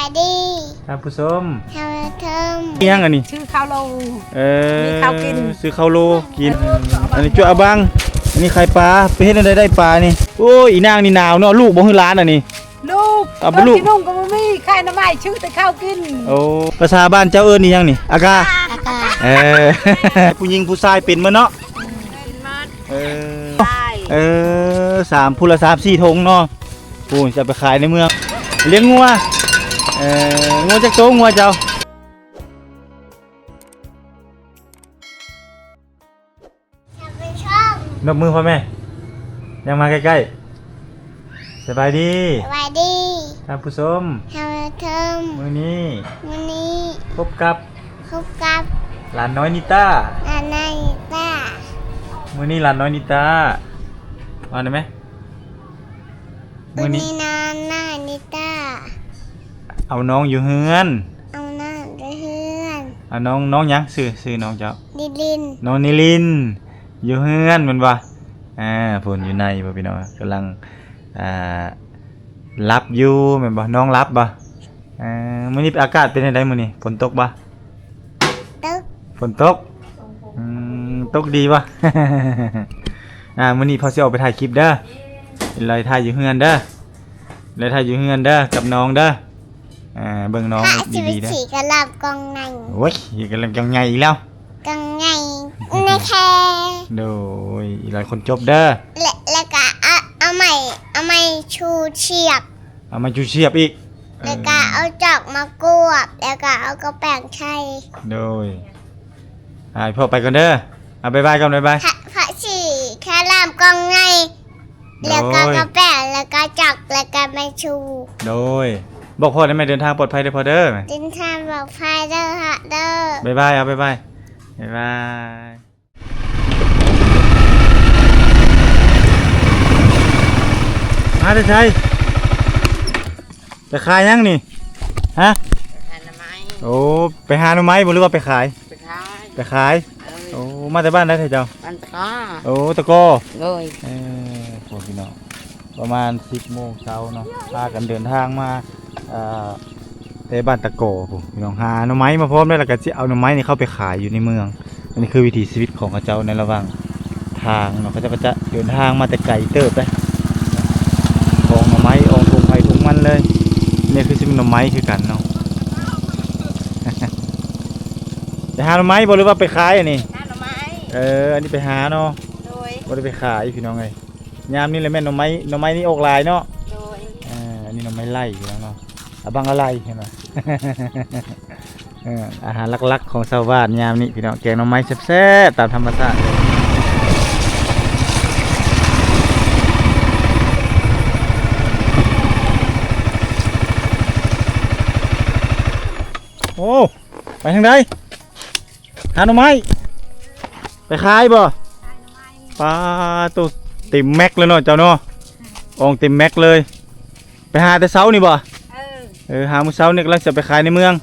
ສະບາຍດີທ່ານຜູ້ຊົມ ທ່ານຜູ້ຊົມ. ອີຫຍັງອັນນີ້? ຊື້ເຂົ້າໂລ. ເອີ ມີເຂົ້າກິນ ຊື້ເຂົ້າໂລກິນ. ອັນນີ້ຈົວອາບັງ ອັນນີ້ໄຂ່ປາ. ໄປເຮັດແນວໃດໄດ້ປານີ້? ໂອ້ຍ ອີນາງນີ້ໜາວເນາະ. ລູກບໍ່ ຫຼືຫຼານອັນນີ້? ລູກ. ເອົາໄປລູກ. ເອົາໄປລູກ ເອົາໄປລູກ. ກິນນົມ ບໍ່ມີ ຂາຍໜໍ່ໄມ້ ຊື້ແຕ່ເຂົ້າກິນ. ໂອ້ ພາສາບ້ານເຈົ້າເອີ້ນອີຫຍັງນີ້? ອາກາ. ອາກາ. ເອີ ຜູ້ຍິງຜູ້ຊາຍເປັນໝົດເນາະ. ເອີ ເອີ ສາມ ຜູ້ລະສາມສີ່ຖົງເນາະ. ໂອ້ ຈະໄປຂາຍໃນເມືອງ ລ້ຽງງົວ. ເອີ ງົວຈັກໂຕ ງົວເຈົ້າ? ຍົກມືພໍ່ແມ່ ຍ່າງມາໃກ້ໆ. ສະບາຍດີ ສະບາຍດີທ່ານຜູ້ຊົມ ທ່ານຜູ້ຊົມ. ມື້ນີ້ ມື້ນີ້ ພົບກັບ ພົບກັບ ຫຼານນ້ອຍນິຕາ ຫຼານນ້ອຍນິຕາ. ມື້ນີ້ຫຼານນ້ອຍນິຕາ ວ່າໄດ້ໄໝ? ມື້ນີ້ ມື້ນີ້ຫຼານນ້ອຍນິຕາ ເອົານ້ອງຢູ່ເຮືອນ ເອົານ້ອງຢູ່ເຮືອນ. ເອົານ້ອງ ນ້ອງຫຍັງ? ຊື່ ຊື່ນ້ອງເຈົ້າ? ນິລິນ. ນ້ອງນິລິນຢູ່ເຮືອນແມ່ນບໍ່? ອ່າ ເພິ່ນຢູ່ໃນບໍ່ພີ່ນ້ອງ ກຳລັງ ອ່າ ຫຼັບຢູ່ແມ່ນບໍ່? ນ້ອງຫຼັບບໍ່? ເອີ ມື້ນີ້ອາກາດເປັນຈັ່ງໃດມື້ນີ້? ຝົນຕົກບໍ່? ຕົກ. ຝົນຕົກ. ອືມ ຕົກດີບໍ່? ອ່າ ມື້ນີ້ພໍ່ຊິອອກໄປຖ່າຍຄລິບເດີ ລອຍຖ່າຍຢູ່ເຮືອນເດີ ລອຍຖ່າຍຢູ່ເຮືອນເດີ ກັບນ້ອງເດີ. ອ່າ ເບິ່ງນ້ອງດີໆເດີ. ຂີ່ກະລຳກ່ອງໃຫຍ່. ໂອ້ຍ ຂີ່ກະລຳກ່ອງໃຫຍ່ອີກແລ້ວ. ກ່ອງໃຫຍ່ໃນແຄ. ໂດຍ ອີກຫຼາຍຄົນຈົບເດີ. ແລະ ແລ້ວກະເອົາ ເອົາໄມ້ ເອົາໄມ້ຊູຊຽບ. ເອົາໄມ້ຈູຊຽບອີກ. ແລ້ວກະເອົາຈອກມາກວບ ແລ້ວກະເອົາກະແປ້ງໃສ່. ໂດຍ ອ່າ ພໍ່ໄປກ່ອນເດີ. ອ່າ ບາຍບາຍກ່ອນ ບາຍບາຍ. ພະ ພະສີຄາລາມກ່ອງໃຫຍ່ ໂດຍ ແລ້ວກະກະແປ້ງ ແລ້ວກະຈອກ ແລ້ວກະໄມ້ຊູ. ໂດຍ ບອກພໍ່ໄດ້ໄໝ? ເດີນທາງປອດໄພເດີພໍ່ເດີ. ເດີນທາງປອດໄພເດີ ຮະ ເດີ. ບາຍບາຍ ເອົາ ບາຍບາຍ ບາຍບາຍ. ມາແຕ່ໃສ? ໄປຂາຍຫຍັງນີ້? ຮະ? ໄປຂາຍໜໍ່ໄມ້. ໂອ້ ໄປຫາໜໍ່ໄມ້ບໍ່ ຫຼືວ່າໄປຂາຍ? ໄປຂາຍ. ໄປຂາຍ? ເອີ. ໂອ້ ມາແຕ່ບ້ານໃດເຈົ້າ? ບ້ານຕະກໍ. ໂອ້ ຕະກໍ. ໂດຍ. ເອີ ພວກພີ່ນ້ອງ ປະມານສິບໂມງເຊົ້າເນາະ ພາກັນເດີນທາງມາ ອ່າ ແຕ່ບ້ານຕະກໍພຸ້ນພີ່ນ້ອງ ຫາໜໍ່ໄມ້ມາພ້ອມແລ້ວ ແລ້ວກໍຊິເອົາໜໍ່ໄມ້ນີ້ເຂົ້າໄປຂາຍຢູ່ໃນເມືອງ. ອັນນີ້ຄືວິຖີຊີວິດຂອງເຂົາເຈົ້າໃນລະຫວ່າງທາງເນາະ ເຂົາເຈົ້າກໍຈະເດີນທາງມາແຕ່ໄກເຕີບເດ້ ອອກໜໍ່ໄມ້ ອອກທົ່ງໃຜທົ່ງມັນເລີຍ. ນີ້ຄືຊິເປັນໜໍ່ໄມ້ຄືກັນເນາະ. ໄປຫາໜໍ່ໄມ້ບໍ່ ຫຼືວ່າໄປຂາຍອັນນີ້? ຫາໜໍ່ໄມ້. ເອີ ອັນນີ້ໄປຫາເນາະ. ໂດຍ. ບໍ່ໄດ້ໄປຂາຍພີ່ນ້ອງເອີຍ. ຍາມນີ້ແຫຼະແມ່ນໜໍ່ໄມ້ ໜໍ່ໄມ້ນີ້ອອກຫຼາຍເນາະ. ໂດຍ. ອ່າ ອັນນີ້ໜໍ່ໄມ້ໄລ່ພີ່ນ້ອງເນາະ. ອາບັງອາໄລ່ເຫັນບໍ່? ເອີ ອາຫານຫຼັກໆຂອງຊາວບ້ານຍາມນີ້ພີ່ນ້ອງ ແກງໜໍ່ໄມ້ແຊບໆຕາມທຳມະຊາດເລີຍ. ໂອ້ ໄປທາງໃດ? ຫາໜໍ່ໄມ້ ໄປຂາຍບໍ່? ປາໂຕ ເຕັມແມັກເລີຍເນາະເຈົ້າເນາະ ອອງເຕັມແມັກເລີຍ. ໄປຫາແຕ່ເຊົ້ານີ້ບໍ່? ເອີ ເອີ ຫາມື້ເຊົ້ານີ້ກຳລັງຈະໄປຂາຍໃນເມືອງ.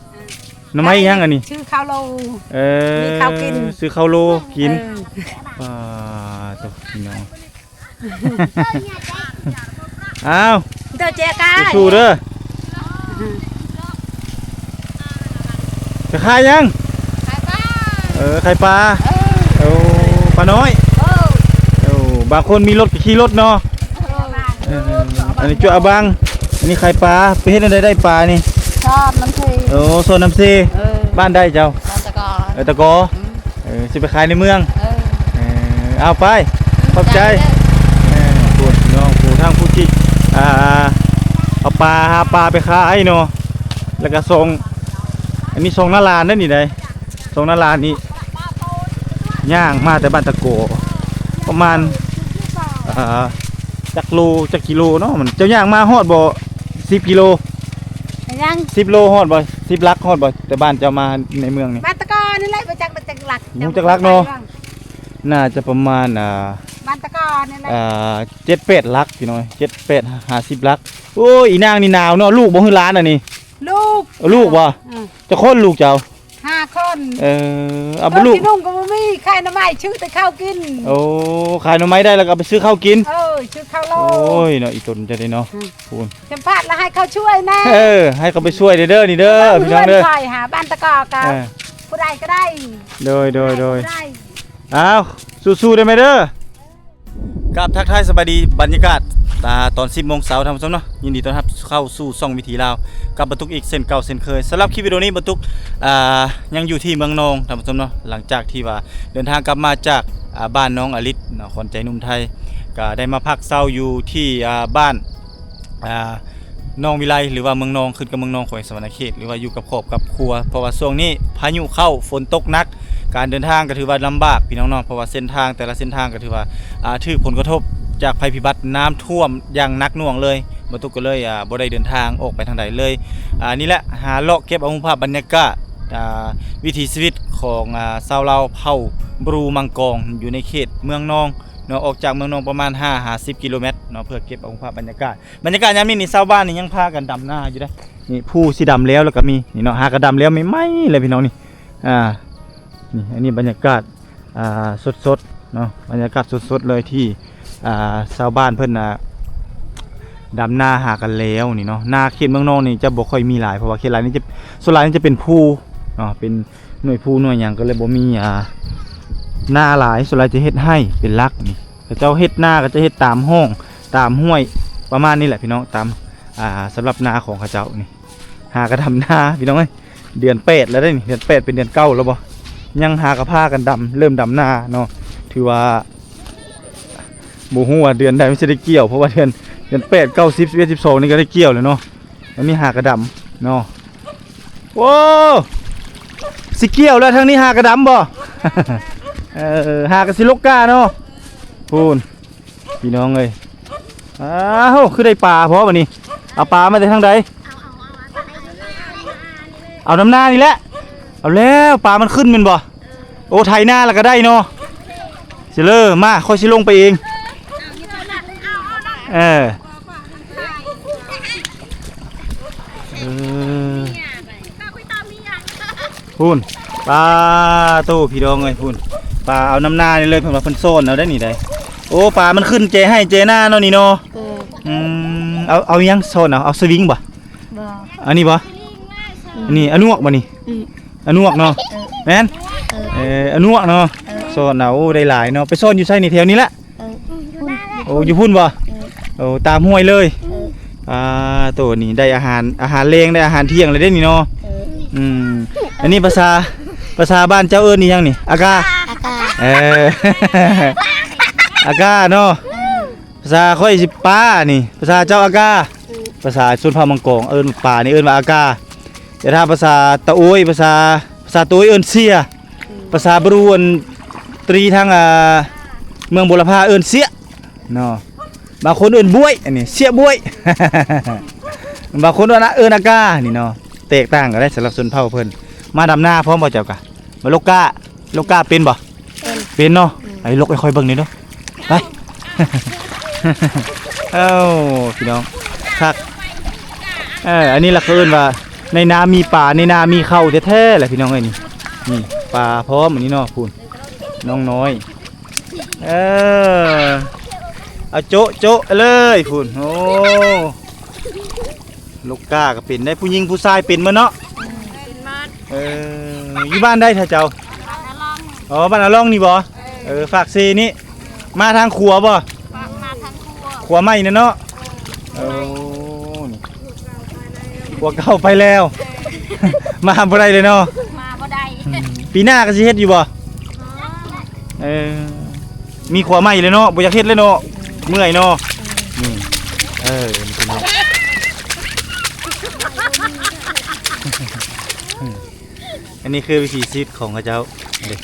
ເອີ ໜໍ່ໄມ້ອີຫຍັງອັນນີ້? ຊື້ເຂົ້າໂລ. ເອີ ຊື້ເຂົ້າໂລກິນ. ເອີ ປາໂຕ ພີ່ນ້ອງ. ອ້າວ ເດີເຈກາ ສູ້ໆເດີ. ໄປຂາຍຫຍັງ? ຂາຍປາ. ເອີ ຂາຍປາ. ເອີ ໂອ້ ປານ້ອຍ. ເອີ ໂອ້ ບາງຄົນມີລົດກໍຂີ່ລົດເນາະ. ເອີ ເອີ ອັນນີ້ຈົວອາບັງ ອັນນີ້ຂາຍປາ. ໄປເຮັດແນວໃດໄດ້ປານີ້? ຊອດນ້ຳເຊ. ໂອ້ ຊອດນ້ຳເຊ. ເອີ ບ້ານໃດເຈົ້າ? ບ້ານຕະກໍ. ເອີ ຕະກໍ. ອືມ. ເອີ ຊິໄປຂາຍໃນເມືອງ. ເອີ ເອີ ເອົາໄປ ຂອບໃຈ. ເອີ ຜູ້ນ້ອງຜູ້ທາງຜູ້ຈິກ ອ່າ ເອົາປາ ຫາປາໄປຂາຍເນາະ. ແລ້ວກະສອງ ອັນນີ້ສອງນ້າຫຼານເດ້ນີ້ໃດ ສອງນ້າຫຼານນີ້ ຍ່າງມາແຕ່ບ້ານຕະໂກ ປະມານ ອ່າ ຈັກໂລ ຈັກກິໂລເນາະ ມັນ ເຈົ້າຍ່າງມາຮອດບໍ່ ສິບກິໂລ? ຫຍັງ? ສິບໂລຮອດບໍ່? ສິບຫຼັກຮອດບໍ່? ແຕ່ບ້ານເຈົ້າມາໃນເມືອງນີ້ ບ້ານຕະກອນນີ້ແຫຼະ ບໍ່ຈັກ ບໍ່ຈັກຫຼັກ ບໍ່ຈັກຫຼັກເນາະ. ໜ້າຈະປະມານ ອ່າ ບ້ານຕະກອນນີ້ແຫຼະ ອ່າ ເຈັດແປດຫຼັກພີ່ນ້ອງ ເຈັດແປດ ຫ້າສິບຫຼັກ. ໂອ້ຍ ອີນາງນີ້ໜາວເນາະ. ລູກບໍ່ ຫຼືຫຼານອັນນີ້? ລູກ. ລູກບໍ່? ອືມ. ຈັກຄົນລູກເຈົ້າ? ຫ້າ ຫ້າຄົນ. ເອີ ເອົາ ເອີ ລູກ ທີ່ນຸ່ງກໍບໍ່ມີ ຂາຍໜໍ່ໄມ້ ຊື້ແຕ່ເຂົ້າກິນ. ໂອ້ ຂາຍໜໍ່ໄມ້ໄດ້ແລ້ວກໍເອົາໄປຊື້ເຂົ້າກິນ. ເອີ ຊື້ເຂົ້າໂລ. ໂອ້ຍເນາະ ອີຕົນຈະໄດ້ເນາະ. ອືມ ພຸ້ນ ຈຳພາດລະໃຫ້ເຂົາຊ່ວຍແດ່. ເອີ ໃຫ້ເຂົາໄປຊ່ວຍເດີ ນີ້ເດີ ພີ່ນ້ອງເດີ. ຂ້ອຍຫາບ້ານຕະກອກະ ເອີ ຜູ້ໃດກໍໄດ້. ໂດຍ ໂດຍ ໂດຍ ຜູ້ໃດ. ອ້າວ ສູ້ໆເດີແມ່ເດີ. ກາບທັກທາຍສະບາຍດີ ບັນຍາກາດ ອ່າ ຕອນສິບໂມງເຊົ້າ ທ່ານຜູ້ຊົມເນາະ. ຍິນດີຕ້ອນຮັບເຂົ້າສູ່ຊ່ອງວິຖີລາວ ກັບບັນຕຸກອີກເຊັ່ນເກົ່າເຊັ່ນເຄີຍ. ສຳລັບຄລິບວິດີໂອນີ້ ບັນຕຸກ ອ່າ ຍັງຢູ່ທີ່ເມືອງນອງ ທ່ານຜູ້ຊົມເນາະ. ຫຼັງຈາກທີ່ວ່າເດີນທາງກັບມາຈາກ ອ່າ ບ້ານໜອງອາລິດເນາະ ຂວັນໃຈໜຸ່ມໄທ ກໍໄດ້ມາພັກເຊົາຢູ່ທີ່ ອ່າ ບ້ານ ອ່າ ໜອງວິໄລ ຫຼືວ່າເມືອງນອງ ຂຶ້ນກັບເມືອງນອງ ແຂວງສະຫວັນນະເຂດ ຫຼືວ່າຢູ່ກັບຄອບກັບຄົວ. ເພາະວ່າຊ່ວງນີ້ພາຍຸເຂົ້າ ຝົນຕົກໜັກ ການເດີນທາງກໍຖືວ່າລຳບາກ ພີ່ນ້ອງເນາະ. ເພາະວ່າເສັ້ນທາງແຕ່ລະເສັ້ນທາງກໍຖືວ່າ ອ່າ ຖືກຜົນກະທົບຈາກໄພພິບັດນ້ຳຖ້ວມຢ່າງໜັກໜ່ວງເລີຍ. ບັນຕຸກກໍເລີຍ ອ່າ ບໍ່ໄດ້ເດີນທາງອອກໄປທາງໃດເລີຍ. ອ່າ ນີ້ແຫຼະ ຫາເລາະເກັບເອົາຮູບພາບບັນຍາກາດ ອ່າ ວິຖີຊີວິດຂອງ ອ່າ ຊາວລາວເຜົ່າບຣູມັງກອງ ຢູ່ໃນເຂດເມືອງນອງເນາະ ອອກຈາກເມືອງນອງປະມານຫ້າຫາສິບກິໂລແມັດເນາະ ເພື່ອເກັບເອົາຮູບພາບບັນຍາກາດ. ບັນຍາກາດຍາມນີ້ນີ້ ຊາວບ້ານນີ້ຍັງພາກັນດຳນາຢູ່ເດ້. ນີ້ພູຊິດຳແລ້ວ ແລ້ວກໍມີນີ້ເນາະ ຫາກະດຳແລ້ວໃໝ່ໆເລີຍ ພີ່ນ້ອງນີ້. ອ່າ ນີ້ ອັນນີ້ບັນຍາກາດ ອ່າ ສົດໆເນາະ ບັນຍາກາດສົດໆເລີຍທີ່ ອ່າ ຊາວບ້ານເພິ່ນ ອ່າ ດຳນາຫາກັນແລ້ວນີ້ເນາະ. ນາເຂດເມືອງນອງນີ້ຈະບໍ່ຄ່ອຍມີຫຼາຍ ເພາະວ່າເຂດຫຼາຍນີ້ຈະ ສ່ວນຫຼາຍນີ້ຈະເປັນພູເນາະ ເປັນໜ່ວຍພູໜ່ວຍຫຍັງ ກໍເລີຍບໍ່ມີ ອ່າ ນາຫຼາຍ. ສ່ວນຫຼາຍຈະເຮັດໄຮ່ເປັນຫຼັກນີ້ ເຂົາເຈົ້າເຮັດນາກໍຈະເຮັດຕາມຮ່ອງຕາມຫ້ວຍ ປະມານນີ້ແຫຼະ ພີ່ນ້ອງ. ຕາມ ອ່າ ສຳລັບນາຂອງເຂົາເຈົ້ານີ້ ຫາກະດຳນາ ພີ່ນ້ອງເອີຍ. ເດືອນແປດແລ້ວເດ້ນີ້ ເດືອນແປດເປັນເດືອນເກົ້າແລ້ວບໍ່ ຍັງຫາກະພາກັນດຳ ເລີ່ມດຳນາເນາະ. ຖືວ່າບໍ່ຮູ້ວ່າເດືອນໃດມັນຊິໄດ້ກ່ຽວ ເພາະວ່າເດືອນ ເດືອນແປດ ເກົ້າ ສິບ ສິບເອັດ ສິບສອງນີ້ກໍໄດ້ກ່ຽວແລ້ວເນາະ. ອັນນີ້ຫາກະດຳເນາະ. ໂອ້ ຊິກ່ຽວແລ້ວ ທາງນີ້ຫາກະດຳບໍ່? ເອີ ຫາກະຊິລົກກ້າເນາະ. ພຸ້ນ ພີ່ນ້ອງເອີຍ ອ້າວ ຄືໄດ້ປາພໍບັດນີ້. ເອົາປາມາແຕ່ທາງໃດ? ເອົານຳນານີ້ແຫຼະ. ເອົາແລ້ວ ປາມັນຂຶ້ນແມ່ນບໍ່? ໂອ້ ໄຖນາແລ້ວກໍໄດ້ເນາະ. ຊິເລີ ມາ ຂ້ອຍຊິລົງໄປເອງ. ເອີ ເອີ ພຸ້ນ ປາໂຕ ພີ່ນ້ອງເອີຍ ພຸ້ນ ປາເອົານຳນານີ້ເລີຍ. ເພິ່ນວ່າເພິ່ນຊ້ອນເອົາໄດ້ນີ້ໄດ. ໂອ້ ປາມັນຂຶ້ນແຈໄຮ່ແຈນາເນາະນີ້ເນາະ. ເອີ ອືມ ເອົາ ເອົາຫຍັງຊ້ອນເອົາ? ເອົາສະວິງບໍ່? ບໍ່ ອັນນີ້ບໍ່? ອືມ ອັນນີ້ອະໜວກບໍ່ນີ້? ອືມ ອະໜວກເນາະ. ເອີ ແມ່ນ ເອີ ເອີ ອະໜວກເນາະ. ເອີ ຊ້ອນເອົາ. ໂອ້ ໄດ້ຫຼາຍເນາະ. ໄປຊ້ອນຢູ່ໃສນີ້ ແຖວນີ້ລະ? ເອີ ໂອ້ ຢູ່ພຸ້ນບໍ່? ເອີ ໂອ້ ຕາມຫ້ວຍເລີຍ. ເອີ ອ່າ ໂຕນີ້ໄດ້ອາຫານ ອາຫານແລງ ໄດ້ອາຫານທ່ຽງແລ້ວເດ້ນີ້ເນາະ. ເອີ ອືມ ອັນນີ້ພາສາ ພາສາບ້ານເຈົ້າເອີ້ນອີຫຍັງນີ້? ອາກາ ອາກາ ເອີ ອາກາເນາະ. ເອີ ພາສາຂ້ອຍຊິປານີ້ ພາສາເຈົ້າອາກາ. ເອີ ພາສາຊົນເຜົ່າມັງກອງເອີ້ນປານີ້ເອີ້ນວ່າອາກາ. ແຕ່ຖ້າພາສາຕະໂອ້ຍ ພາສາ ພາສາຕະໂອ້ຍເອີ້ນເຊຍ. ເອີ ພາສາບຣູ ອັນ ຕີທາງ ອ່າ ເມືອງບົວລະພາເອີ້ນເຊຍເນາະ. ບາງຄົນເອີ້ນບວຍ ອັນນີ້ເຊຍບວຍ. ບາງຄົນວ່າ ເອີ້ນອາການີ້ເນາະ. ແຕກຕ່າງກັນໄດ໋ ສຳລັບຊົນເຜົ່າເພິ່ນ. ມາດຳນາພ້ອມບໍ່ເຈົ້າກະ? ມາລົກກ້າ ລົກກ້າເປັນບໍ່? ເປັນ ເປັນເນາະ. ອືມ ໄປລົກໃຫ້ຂ້ອຍເບິ່ງໜ່ອຍເດີ້ ໄປ. ເອົ້າ ພີ່ນ້ອງ ຄັກ. ເອີ ອັນນີ້ລະເຂົາເອີ້ນວ່າ ໃນນາມີປາ ໃນນາມີເຂົ້າແທ້ໆແຫຼະ ພີ່ນ້ອງເອີຍ. ນີ້ ນີ້ປາພ້ອມ ອັນນີ້ເນາະ. ພຸ້ນ ນ້ອງນ້ອຍ ເອີ ເອົາໂຈະໂຈະເລີຍ ພຸ້ນ. ໂອ້ ລູກກ້າກໍເປັນໄດ໋ ຜູ້ຍິງຜູ້ຊາຍເປັນໝົດເນາະ. ເປັນໝົດ. ເອີ ຢູ່ບ້ານໃດທ່າເຈົ້າ? ບ້ານນາລອງ. ອໍ ບ້ານນາລອງນີ້ບໍ່? ເອີ ເອີ ຟາກເຊນີ້. ມາທາງຂວາບໍ່? ມາ ມາທາງຂວາ ຂວາໃໝ່ນັ້ນເນາະ. ເອີ ໂອ້ ນີ້ ຂວາເກົ່າໄປແລ້ວ ມາບໍ່ໄດ້ເລີຍເນາະ. ມາບໍ່ໄດ້. ອືມ ປີໜ້າກໍຊິເຮັດຢູ່ບໍ່? ອໍ ເອີ ມີຂວາໃໝ່ເລີຍເນາະ ບໍ່ຢາກເຮັດເລີຍເນາະ. ເມື່ອຍເນາະ. ອືມ ເອີ ນີ້ເປັນເນາະ. ອັນນີ້ຄືວິຖີຊີວິດຂອງເຂົາເຈົ້າເດ້.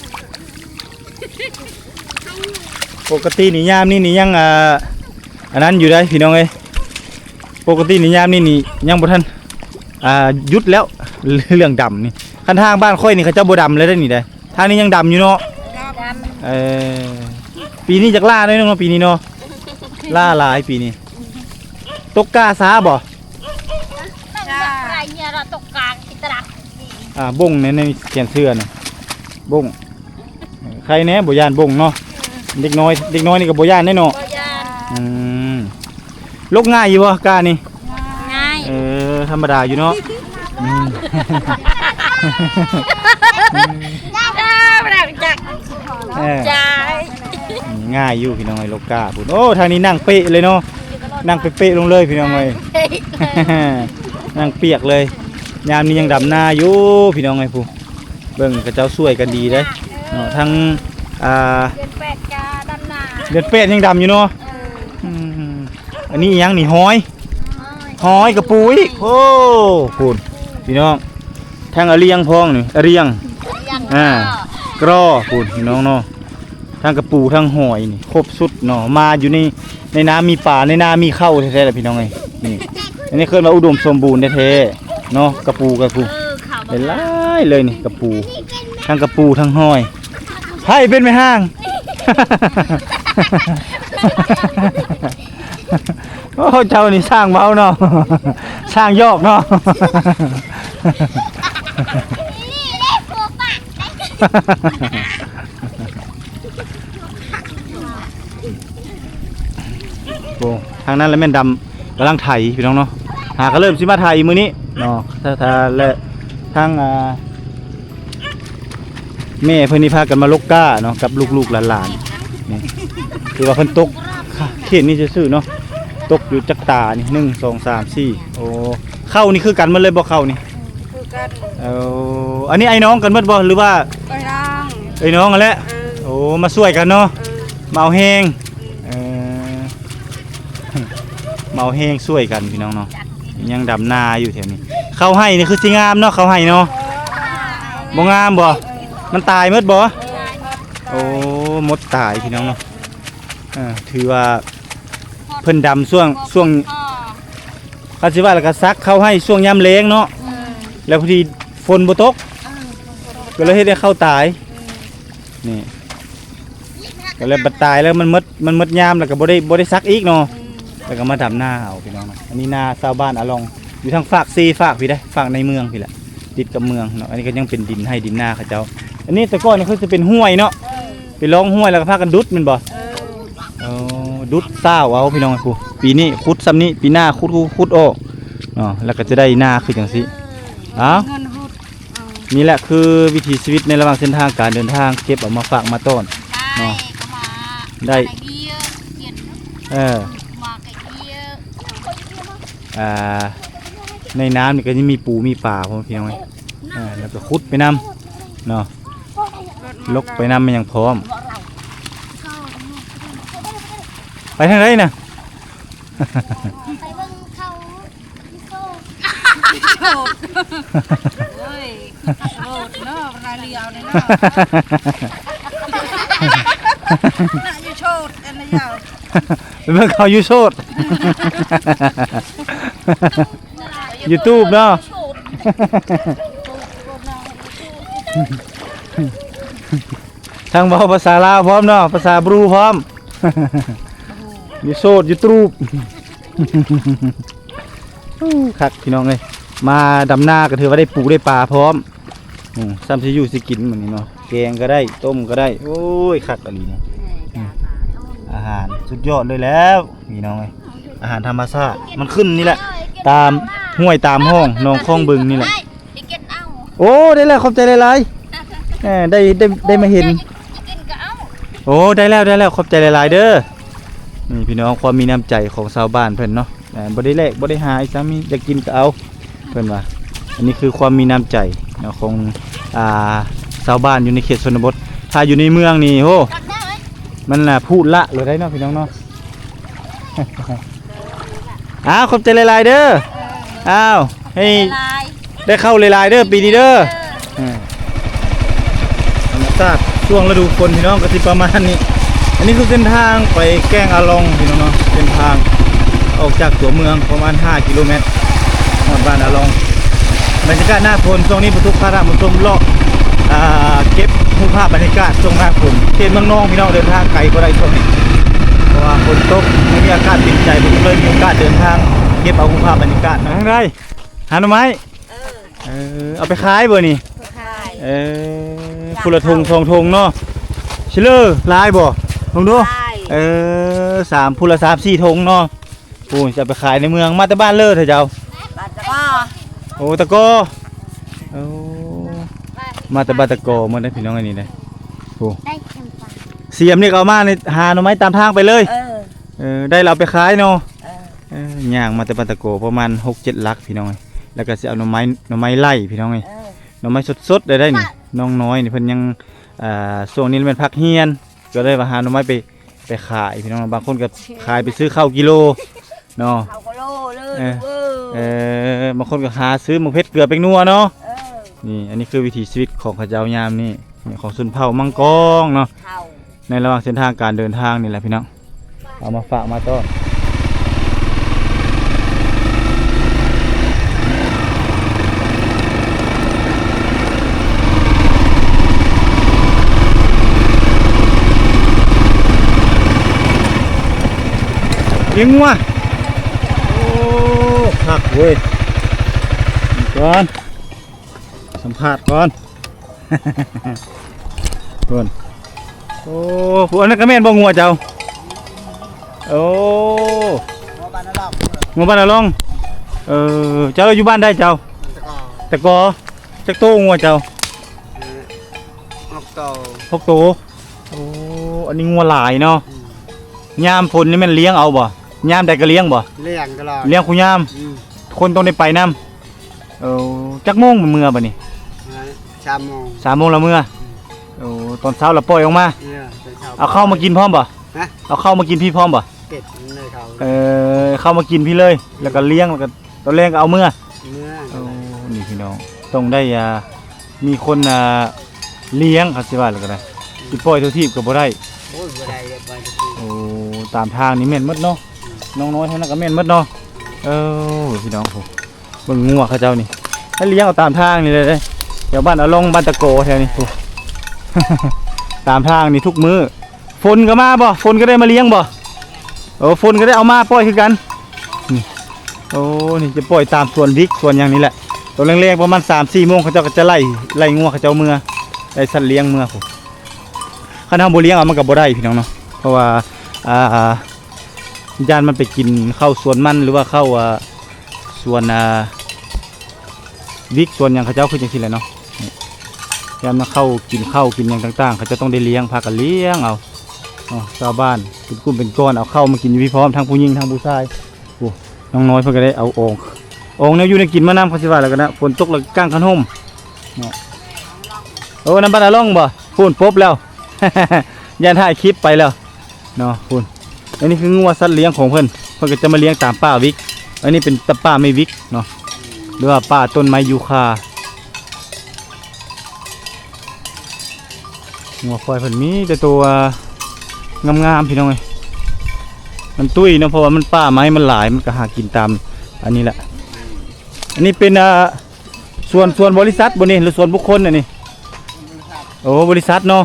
ປົກກະຕິນີ້ຍາມນີ້ນີ້ຍັງ ອ່າ ອັນນັ້ນຢູ່ໄດ໋ ພີ່ນ້ອງເອີຍ. ປົກກະຕິນີ້ຍາມນີ້ນີ້ຍັງບໍ່ທັນ ອ່າ ຢຸດແລ້ວ ເລື່ອງດຳນີ້. ຄັນທາງບ້ານຂ້ອຍນີ້ເຂົາເຈົ້າບໍ່ດຳແລ້ວເດ້ນີ້ໄດ໋. ທາງນີ້ຍັງດຳຢູ່ເນາະ. ດຳ. ເອີ ປີນີ້ຈັກລ້າໜ້ອຍໜຶ່ງເນາະ ປີນີ້ເນາະ. ລ້າຫຼາຍປີນີ້. ຕົກກ້າຊ້າບໍ່? ຕກກ້າ ຕກກ້າ ອີຕະລະ. ອ່າ ບົ້ງໃນ ໃນແຂນເສື້ອນະ ບົ້ງ ເອີ ໃຄແດ່ບໍ່ຢ້ານບົ້ງເນາະ. ເດັກນ້ອຍ ເດັກນ້ອຍນີ້ກໍບໍ່ຢ້ານເດ້ເນາະ. ບໍ່ຢ້ານ. ອືມ ຫຼົກງ່າຍຢູ່ບໍ່ກ້ານີ້? ງ່າຍ. ເອີ ທຳມະດາຢູ່ເນາະ. ອືມ ເອີ ບໍ່ໄດ້ຈັກ ເອີ ຈາຍ ງ່າຍຢູ່ພີ່ນ້ອງເອີຍ ຫຼົກກ້າພຸ້ນ. ໂອ້ ທາງນີ້ນັ່ງເປະເລີຍເນາະ ນັ່ງເປະໆລົງເລີຍພີ່ນ້ອງເອີຍ ນັ່ງປຽກເລີຍ. ຍາມນີ້ຍັງດຳນາຢູ່ພີ່ນ້ອງເອີຍ ຜູ້ ເບິ່ງເຂົາເຈົ້າຊ່ວຍກັນດີເດ້ເນາະ. ທັງ ອ່າ ເດືອນແປດກໍດຳນາ ເດືອນແປດຍັງດຳຢູ່ເນາະ. ເອີ ອືມ ອັນນີ້ອີຫຍັງນີ້ ຫອຍ ຫອຍ ຫອຍກະປູອີກ. ໂອ້ ພຸ້ນພີ່ນ້ອງ ທັງອະລຽງພ້ອງນີ້ ອະລຽງ ອາ ກຣໍພຸ້ນພີ່ນ້ອງເນາະ. ທັງກະປູທັງຫອຍນີ້ຄົບຊຸດເນາະ. ມາຢູ່ໃນ ໃນນາມີປາ ໃນນາມີເຂົ້າແທ້ໆລະພີ່ນ້ອງເອີຍ. ນີ້ ອັນນີ້ເອີ້ນວ່າອຸດົມສົມບູນແທ້ໆເນາະ ກະປູ ກະປູ ເອີ ເຂົ້າຫຼາຍໆເລີຍນີ້ ກະປູ ທັງກະປູທັງຫອຍ. ໃຜເປັນແມ່ຮ້າງ? ໂອ້ ເຈົ້ານີ້ຊ່າງເວົ້າເນາະ ຊ່າງຢອກເນາະ. ໂອ້ ທາງນັ້ນລະແມ່ນດຳ ກຳລັງໄຖພີ່ນ້ອງເນາະ. ຫາກໍເລີ່ມຊິມາໄຖມື້ນີ້ເນາະ ຖ້າ ຖ້າ ແລະ ທາງ ອ່າ ແມ່ເພິ່ນນີ້ພາກັນມາຫຼົກກ້າເນາະ ກັບລູກໆຫຼານໆ. ນີ້ ຄືວ່າເພິ່ນຕົກເຂດນີ້ຊື່ໆເນາະ ຕົກຢູ່ຈັກຕານີ້ ໜຶ່ງ ສອງ ສາມ ສີ່ ໂອ້ ເຂົ້ານີ້ຄືກັນໝົດເລີຍບໍ່ ເຂົ້ານີ້? ຄືກັນ. ເອີ ອັນນີ້ອ້າຍນ້ອງກັນໝົດບໍ່ ຫຼືວ່າ? ອ້າຍນ້ອງ ອ້າຍນ້ອງຫັ້ນແຫຼະ. ເອີ ໂອ້ ມາຊ່ວຍກັນເນາະ. ເອີ ມາເອົາແຮງ. ເອີ ເອີ ມາເອົາແຮງຊ່ວຍກັນພີ່ນ້ອງເນາະ. ຍັງດຳນາຢູ່ແຖວນີ້ ເຂົ້າໄຮ່ນີ້ຄືຊິງາມເນາະ ເຂົ້າໄຮ່ເນາະ. ບໍ່ງາມບໍ່? ມັນຕາຍໝົດບໍ່? ໂອ້ ໝົດຕາຍພີ່ນ້ອງເນາະ. ເອີ ຖືວ່າເພິ່ນດຳຊ່ວງ ຊ່ວງ ຄັນຊິວ່າແລ້ວກໍສັກເຂົ້າໄຮ່ຊ່ວງຍາມແລ້ງເນາະ. ເອີ ແລ້ວພໍດີຝົນບໍ່ຕົກ ເອີ ກໍເລີຍເຮັດໃຫ້ເຂົ້າຕາຍ. ເອີ ນີ້ ກໍເລີຍບັດຕາຍແລ້ວມັນໝົດ ມັນໝົດຍາມແລ້ວກໍບໍ່ໄດ້ ບໍ່ໄດ້ສັກອີກເນາະ. ເອີ ແລ້ວກໍມາດຳນາເອົາພີ່ນ້ອງເນາະ. ອັນນີ້ນາຊາວບ້ານອາລອງ ຢູ່ທາງຟາກເຊຟາກພີ້ເດ້ ຟາກໃນເມືອງພີ້ແຫຼະ ຕິດກັບເມືອງເນາະ. ອັນນີ້ກໍຍັງເປັນດິນໄຮ່ດິນນາເຂົາເຈົ້າ. ອັນນີ້ແຕ່ກ່ອນນີ້ຄືຊິເປັນຫ້ວຍເນາະ. ເອີ ໄປລ່ອງຫ້ວຍແລ້ວກໍພາກັນດຸດແມ່ນບໍ່? ເອີ ໂອ້ ດຸດຊາວເອົາພີ່ນ້ອງ. ຜູ້ ປີນີ້ຂຸດຊ່ຳນີ້ ປີໜ້າຂຸດ ຂຸດອອກເນາະ ແລ້ວກໍຈະໄດ້ນາຄືຈັ່ງຊີ້. ເອົາ ເງິນຮຸດ. ເອີ ນີ້ແຫຼະຄືວິຖີຊີວິດໃນລະຫວ່າງເສັ້ນທາງການເດີນທາງ ເກັບເອົາມາຝາກມາຕ້ອນເນາະ. ໄດ້ ເອີ ອ່າ ໃນນ້ຳນີ້ກໍຍັງມີປູມີປາພ້ອມພີ່ນ້ອງເອີຍ. ອ່າ ແລ້ວກໍຂຸດໄປນຳເນາະ ຫຼົກໄປນຳແມ່ນຫຍັງພ້ອມ. ໄປທາງໃດນະ? ໄປເບິ່ງເຂົາຢູ່ໂສດ ໂອ້ຍ ໂສດເນາະ ລາຍລຽວນີ້ເນາະ ຢູ່ໂສດ ອັນນີ້ຍາວ ໄປເບິ່ງເຂົາຢູ່ໂສດ ຢູທູບເນາະ. ທັງເວົ້າພາສາລາວພ້ອມເນາະ ພາສາບຣູພ້ອມ ຢູ່ໂສດຢູທູບ. ຄັກພີ່ນ້ອງເອີຍ ມາດຳນາກໍຖືວ່າໄດ້ປູໄດ້ປາພ້ອມ. ອືມ ຊ່ຳຊິຢູ່ຊິກິນມື້ນີ້ເນາະ ແກງກໍໄດ້ ຕົ້ມກໍໄດ້. ໂອ້ຍ ຄັກອີ່ຫຼີເນາະ. ອືມ ອາຫານສຸດຍອດເລີຍແລ້ວພີ່ນ້ອງເອີຍ ອາຫານທຳມະຊາດ ມັນຂຶ້ນນີ້ແຫຼະ ຕາມຫ້ວຍຕາມຮ່ອງໜອງຄອງບຶງນີ້ແຫຼະ. ໄດ້ກິນເອົາ. ໂອ້ ໄດ້ແລ້ວ ຂອບໃຈຫຼາຍໆ. ເອີ ໄດ້ ໄດ້ ໄດ້ມາເຫັນ ຈະກິນກໍເອົາ. ໂອ້ ໄດ້ແລ້ວ ໄດ້ແລ້ວ ຂອບໃຈຫຼາຍໆເດີ. ນີ້ພີ່ນ້ອງ ຄວາມມີນ້ຳໃຈຂອງຊາວບ້ານເພິ່ນເນາະ ເອີ ບໍ່ໄດ້ແລກບໍ່ໄດ້ຫາອີ່ຫຍັງ ມີຢາກກິນກໍເອົາ ເພິ່ນວ່າ. ອັນນີ້ຄືຄວາມມີນ້ຳໃຈເນາະ ຂອງ ອ່າ ຊາວບ້ານຢູ່ໃນເຂດຊົນນະບົດ. ຖ້າຢູ່ໃນເມືອງນີ້ ໂອ້ ມັນລະພູດລະໂລດໄດ໋ເນາະ ພີ່ນ້ອງເນາະ. ອ້າວ ຂອບໃຈຫຼາຍໆເດີ. ເອີ ອ້າວ ໃຫ້ ຫຼາຍໆ ໄດ້ເຂົ້າຫຼາຍໆເດີ ປີນີ້ເດີ. ເອີ ເອີ ທຳມະຊາດຊ່ວງລະດູຝົນ ພີ່ນ້ອງ ກໍຊິປະມານນີ້. ອັນນີ້ຄືເສັ້ນທາງໄປແກ້ງອາລອງ ພີ່ນ້ອງເນາະ ເສັ້ນທາງອອກຈາກຕົວເມືອງປະມານຫ້າກິໂລແມັດ ຮອດບ້ານອາລອງ. ບັນຍາກາດໜ້າຝົນ ຊ່ວງນີ້ບໍ່ທຸກພາທ່ານຜູ້ຊົມເລາະ ອ່າ ເກັບຮູບພາບບັນຍາກາດຊ່ວງໜ້າຝົນ ເຂດເມືອງນອງ ພີ່ນ້ອງ ເດີນທາງໄກບໍ່ໄດ້ຊ່ວງນີ້ ເພາະວ່າຝົນຕົກ ບໍ່ມີອາກາດເປັນໃຈ ບໍ່ເລີຍມີໂອກາດເດີນທາງເກັບເອົາຮູບພາບບັນຍາກາດເນາະ. ທາງໃດ? ຫາໜໍ່ໄມ້? ເອີ ເອີ ເອົາໄປຂາຍບໍ່ນີ້? ຂາຍ. ເອີ ຜູ້ລະຖົງສອງຖົງເນາະ. ຊິເລີຫຼາຍບໍ່? ເບິ່ງດູ. ຫຼາຍ. ເອີ ສາມ ຜູ້ລະສາມສີ່ຖົງເນາະ. ໂອ້ ຊິເອົາໄປຂາຍໃນເມືອງ. ມາແຕ່ບ້ານເລີເຖາະເຈົ້າ? ບ້ານຕະກໍ. ໂອ້ ຕະກໍ. ໂອ້ ມາແຕ່ບ້ານຕະກໍໝົດເດ້ພີ່ນ້ອງ ອັນນີ້ເດ້. ໂອ້ ສຽມນີ້ກໍເອົາມານີ້ ຫາໜໍ່ໄມ້ຕາມທາງໄປເລີຍ. ເອີ ເອີ ໄດ້ແລ້ວເອົາໄປຂາຍເນາະ. ເອີ ເອີ ຍ່າງມາແຕ່ບ້ານຕະໂກປະມານຫົກເຈັດຫຼັກພີ່ນ້ອງເອີຍ. ແລ້ວກໍຊິເອົາໜໍ່ໄມ້ ໜໍ່ໄມ້ໄລ່ພີ່ນ້ອງເອີຍ. ເອີ ໜໍ່ໄມ້ສົດໆ ໄດ້ໄດ໋ນີ້. ນ້ອງນ້ອຍນີ້ເພິ່ນຍັງ ອ່າ ຊ່ວງນີ້ແມ່ນພັກຮຽນ ກໍເລີຍວ່າຫາໜໍ່ໄມ້ໄປ ໄປຂາຍພີ່ນ້ອງ. ບາງຄົນກໍຂາຍໄປຊື້ເຂົ້າກິໂລເນາະ. ເຂົ້າກິໂລເລີຍ. ເອີ ເອີ ບາງຄົນກໍຫາຊື້ໝາກເຜັດເກືອແປ້ງນົວເນາະ. ເອີ ນີ້ ອັນນີ້ຄືວິຖີຊີວິດຂອງເຂົາເຈົ້າຍາມນີ້. ນີ້ຂອງຊົນເຜົ່າມັງກອງເນາະ ເຂົ້າ ໃນລະຫວ່າງເສັ້ນທາງການເດີນທາງນີ້ແຫຼະພີ່ນ້ອງ. ເອົາມາຝາກມາຕ້ອນ. ລ້ຽງງົວ. ໂອ້ ຄັກເວີຍ. ກ່ອນ ສຳພາດກ່ອນ ເພິ່ນ. ໂອ້ ຜູ້ອັນນັ້ນກໍແມ່ນບໍ່ ງົວເຈົ້າ? ໂອ້ ງົວບ້ານນາລອງ. ເອີ ເຈົ້າຢູ່ບ້ານໃດເຈົ້າ? ຕະກໍ. ຈັກໂຕງົວເຈົ້າ? ຫົກໂຕ. ຫົກໂຕ. ໂອ້ ອັນນີ້ງົວຫຼາຍເນາະ. ອືມ ຍາມຝົນນີ້ແມ່ນລ້ຽງເອົາບໍ່? ຍາມໃດກໍລ້ຽງບໍ່? ລ້ຽງຕະຫຼອດ. ລ້ຽງຄູ່ຍາມ. ອືມ ຄົນຕ້ອງໄດ້ໄປນຳ. ເອີ ຈັກໂມງເມືອບັດນີ້? ສາມໂມງ. ສາມໂມງລະເມືອ. ອືມ ໂອ້ ຕອນເຊົ້າລະປ່ອຍອອກມາ. ເອີ ຕອນເຊົ້າ. ເອົາເຂົ້າມາກິນພ້ອມບໍ່? ຮະ? ເອົາເຂົ້າມາກິນພີ້ພ້ອມບໍ່? ເກັບເລີຍເຂົ້າ. ເອີ ເຂົ້າມາກິນພີ້ເລີຍ ແລ້ວກໍລ້ຽງ ແລ້ວກໍຕອນແລງກໍເອົາເມືອ. ເມືອ. ໂອ້ ນີ້ພີ່ນ້ອງ ຕ້ອງໄດ້ ອ່າ ມີຄົນ ອ່າ ລ້ຽງ ເຂົາຊິວ່າແລ້ວກໍໄດ້. ອືມ ຊິປ່ອຍທົ່ວທີບກໍບໍ່ໄດ້. ໂອ້ຍ ບໍ່ໄດ້ເລີຍ ປ່ອຍທົ່ວທີບ. ໂອ້ ຕາມທາງນີ້ແມ່ນໝົດເນາະ. ອືມ ນ້ອງນ້ອຍທາງນັ້ນກໍແມ່ນໝົດເນາະ. ເອີ ພີ່ນ້ອງ ໂອ້ ເບິ່ງງົວເຂົາເຈົ້ານີ້ ໃຫ້ລ້ຽງເອົາຕາມທາງນີ້ເລີຍເດ້ ແຖວບ້ານອາລ່ອງ ບ້ານຕະໂກ ແຖວນີ້. ໂອ້ ຕາມທາງນີ້ທຸກມື້. ຝົນກໍມາບໍ່? ຝົນກໍໄດ້ມາລ້ຽງບໍ່? ໂອ້ ຝົນກໍໄດ້ເອົາມາປ່ອຍຄືກັນ. ນີ້ ໂອ້ ນີ້ຈະປ່ອຍຕາມສວນວິກ ສວນຫຍັງນີ້ແຫຼະ. ຕອນແລງໆ ປະມານສາມສີ່ໂມງ ເຂົາເຈົ້າກໍຈະໄລ່ ໄລ່ງົວເຂົາເຈົ້າເມືອ ໄລ່ສັດລ້ຽງເມືອພຸ້ນ. ຄັນເຮົາບໍ່ລ້ຽງເອົາມັນກໍບໍ່ໄດ້ພີ່ນ້ອງເນາະ ເພາະວ່າ ອ່າ ຢ້ານມັນໄປກິນເຂົ້າສວນມັນ ຫຼືວ່າເຂົ້າ ອ່າ ສວນ ອ່າ ວິກສວນຫຍັງ ເຂົາເຈົ້າຄືຈັ່ງຊີ້ແຫຼະເນາະ. ນີ້ ຢ້ານມາເຂົ້າກິນເຂົ້າກິນຫຍັງຕ່າງໆ ເຂົາເຈົ້າຕ້ອງໄດ້ລ້ຽງ ພາກັນລ້ຽງເອົາເນາະ. ຊາວບ້ານເປັນກຸ່ມເປັນກ້ອນ ເອົາເຂົ້າມາກິນຢູ່ພີ້ພ້ອມ ທັງຜູ້ຍິງທັງຜູ້ຊາຍ. ໂອ້ ນ້ອງນ້ອຍເພິ່ນກໍໄດ້ເອົາອອງ ອອງແນວຢູ່ແນວກິນມານຳ ເຂົາຊິວ່າແລ້ວກໍນະ. ຝົນຕົກແລ້ວກາງຄັນຮົ່ມເນາະ. ໂອ້ ນຳບ້ານອາລ່ອງບໍ່? ພຸ້ນ ປົບແລ້ວ ຢ້ານຖ່າຍຄລິບໄປແລ້ວເນາະ. ພຸ້ນ ອັນນີ້ຄືງົວສັດລ້ຽງຂອງເພິ່ນ ເພິ່ນກໍຈະມາລ້ຽງຕາມປ່າວິກ. ອັນນີ້ເປັນຕາ ປ່າໄມ້ວິກເນາະ ຫຼືວ່າປ່າຕົ້ນໄມ້ຢູຄາ. ງົວຄວາຍເພິ່ນມີແຕ່ໂຕ ອ່າ ງາມໆ ພີ່ນ້ອງເອີຍ. ມັນຕຸ້ຍເນາະ ເພາະວ່າມັນປ່າໄມ້ມັນຫຼາຍ ມັນກໍຫາກິນຕາມອັນນີ້ແຫຼະ. ອັນນີ້ເປັນ ອ່າ ສວນ ສວນບໍລິສັດບໍ່ນີ້ ຫຼືສວນບຸກຄົນອັນນີ້? ໂອ້ ບໍລິສັດເນາະ.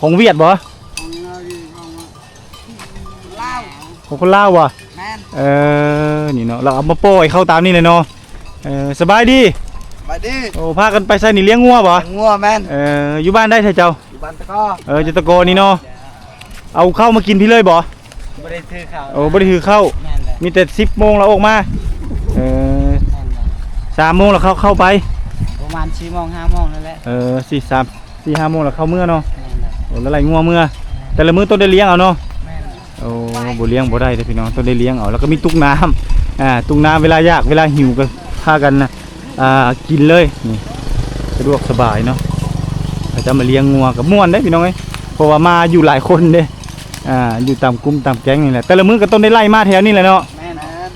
ຂອງຫວຽດບໍ່? ຂອງລາວ. ຂອງຄົນລາວບໍ່? ແມ່ນ. ເອີ ນີ້ເນາະ ລາວເອົາມາປ່ອຍເຂົ້າຕາມນີ້ແຫຼະເນາະ. ເອີ ສະບາຍດີ. ສະບາຍດີ. ໂອ້ ພາກັນໄປໃສນີ້? ລ້ຽງງົວບໍ່? ງົວ ແມ່ນ. ເອີ ຢູ່ບ້ານໃດແທ້ເຈົ້າ? ຢູ່ບ້ານຕະກໍ. ເອີ ຢູ່ຕະກໍນີ້ເນາະ. ເອົາເຂົ້າມາກິນພີ້ເລີຍບໍ່? ບໍ່ໄດ້ຖືເຂົ້າ. ໂອ້ ບໍ່ໄດ້ຖືເຂົ້າ. ແມ່ນແຫຼະ. ມີແຕ່ສິບໂມງລະອອກມາ. ເອີ ແມ່ນແຫຼະ. ສາມໂມງລະເຂົ້າ ເຂົ້າໄປ ປະມານສີ່ໂມງ ຫ້າໂມງນັ້ນແຫຼະ. ເອີ ສີ່ ສາມ ສີ່ຫ້າໂມງລະເຂົ້າເມືອເນາະ. ແມ່ນແຫຼະ. ໂອ້ ລະໄລ່ງົວເມືອ. ແມ່ນ. ແຕ່ລະມື້ຕ້ອງໄດ້ລ້ຽງເອົາເນາະ. ແມ່ນແຫຼະ. ໂອ້ ບໍ່ລ້ຽງບໍ່ໄດ້ເດ້ພີ່ນ້ອງ ຕ້ອງໄດ້ລ້ຽງເອົາ. ແລ້ວກໍມີຕຸກນ້ຳ ອ່າ ຕຸກນ້ຳ ເວລາຢາກເວລາຫິວກໍພາກັນນະ ອ່າ ກິນເລີຍ. ນີ້ ສະດວກສະບາຍເນາະ. ເຂົາເຈົ້າມາລ້ຽງງົວກໍມ່ວນເດ້ພີ່ນ້ອງເອີຍ ເພາະວ່າມາຢູ່ຫຼາຍຄົນເດ້. ອ່າ ຢູ່ຕາມກຸ່ມຕາມແກ້ງນີ້ແຫຼະ ແຕ່ລະມື້ກໍຕ້ອງໄດ້ໄລ່ມາແຖວນີ້ແຫຼະເນາະ. ແມ່ນ.